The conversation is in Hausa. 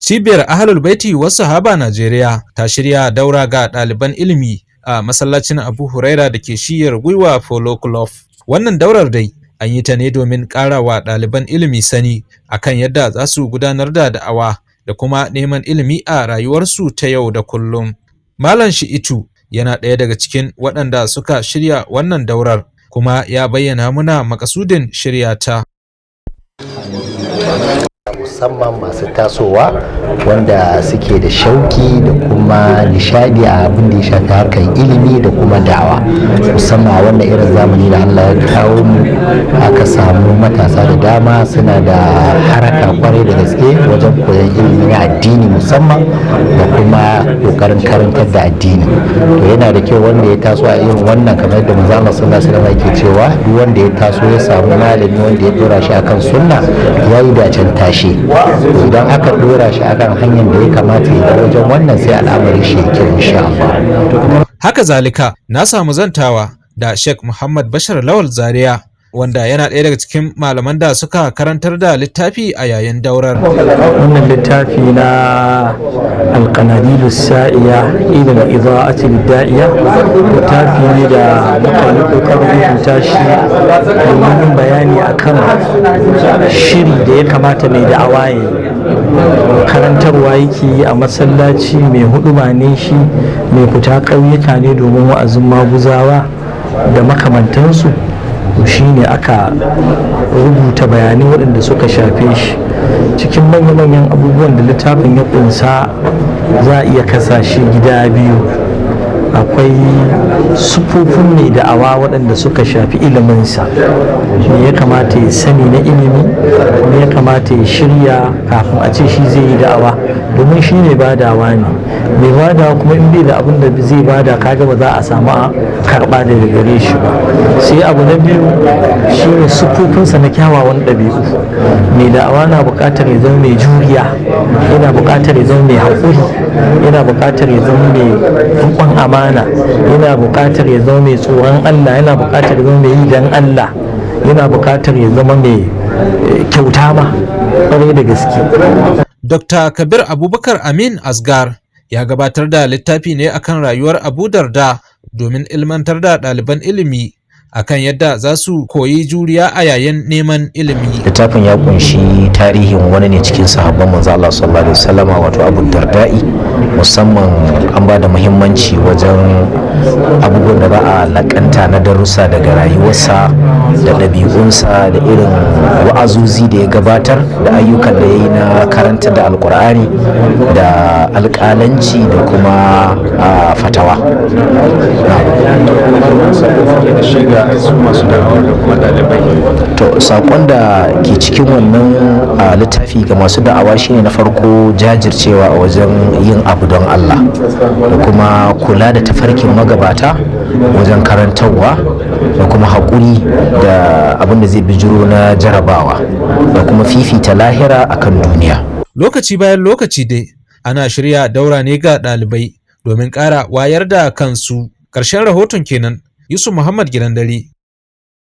Cibiyar Ahlul Baiti was Sahaba Najeriya ta shirya daura ga ɗaliban ilimi a masallacin Abu Huraira da ke shiyar Gwiwa Polo Club. Wannan daurar dai an yi ta ne domin ƙara wa ɗaliban ilimi sani akan yadda za su gudanar da da'awa da kuma neman ilimi a rayuwarsu ta yau da kullum. Malam Shi'itu yana ɗaya daga cikin waɗanda suka shirya wannan daurar, kuma ya bayyana muna makasudin shirya ta. Musamman masu tasowa wanda suke da shauki da kuma nishadi a abin da ya shafi harkar ilimi da kuma da'awa, musamman a wannan irin zamani da Allah ya kawo mu, aka samu matasa da dama suna da haraka kwarai da gaske wajen koyon ilimi na addini musamman da kuma kokarin karantar da addini. To, yana da kyau wanda ya taso a irin wannan, kamar yadda manzo Allah sallallahu alaihi wasallam yake cewa duk wanda ya taso ya samu malami wanda ya dora shi akan sunna, yayi dacen tashi. Idan aka dora shi akan hanyar da ya kamata ya wajen wannan, sai al'amari shi ya kyau insha Allah. Haka zalika, na samu zantawa da Sheikh Muhammad Bashar Lawal Zaria, wanda yana ɗaya daga cikin malaman da suka karantar da littafi a yayin daurar. Wannan littafi na Alƙanadilu Sa'iya ila al-Ida'ati Da'iya littafi ne da muka yi ƙoƙarin rubuta shi domin yin bayani akan shiri da ya kamata mai da'awa ya yi. Karantarwa yake yi a masallaci, mai huɗuba ne shi, mai fita ƙauyuka ne domin wa'azin maguzawa da makamantansu, to shine aka rubuta bayanai waɗanda suka shafe shi. Cikin manya-manyan abubuwan da littafin ya ƙunsa, za a iya kasa shi gida biyu. Akwai sufofin mai da'awa waɗanda suka shafi iliminsa, me ya kamata ya sani na ilimi, me ya kamata ya shirya kafin a ce shi zai yi da'awa, domin shi mai badawa ne. Mai badawa kuma in bai da abin da zai bada, kaga ba za a samu a karɓa daga gare shi ba. Sai abu na biyu shine sufofinsa na kyawawan ɗabi'u. Mai da'awa na buƙatar ya zama mai juriya, yana buƙatar ya zama mai haƙuri, yana buƙatar ya zama mai riƙon amana, yana buƙatar ya zama mai tsoron Allah, yana buƙatar ya zama mai yi dan Allah, yana buƙatar ya zama mai kyauta ma ƙwarai da gaske. Dr. Kabir Abubakar Amin Asgar ya gabatar da littafi ne akan rayuwar Abu Darda domin ilmantar da ɗaliban ilimi akan yadda za su koyi juriya a yayin neman ilimi. Littafin ya kunshi tarihin wani ne cikin sahabban manzo Allah sallallahu alaihi wasallama, wato Abu Darda'i. Musamman an ba da muhimmanci wajen abubuwan da za a lakanta na darussa daga rayuwarsa da ɗabi'unsa da irin wa'azuzi da ya gabatar da ayyukan da ya yi na karanta da Alkur'ani da alƙalanci da kuma fatawa. Da shi ga su masu da'awar da kuma ɗalibai. To, sakon da ke cikin wannan littafi ga masu da'awa shine, na farko, jajircewa a wajen yin abu don Allah, da kuma kula da tafarkin magabata wajen karantarwa, da kuma haƙuri da abin da zai bijiro na jarabawa, da kuma fifita lahira akan duniya. Lokaci bayan lokaci dai ana shirya daura ne ga ɗalibai domin ƙara wayar da kansu. Ƙarshen rahoton kenan, Yusuf Muhammad, Gidan Dare.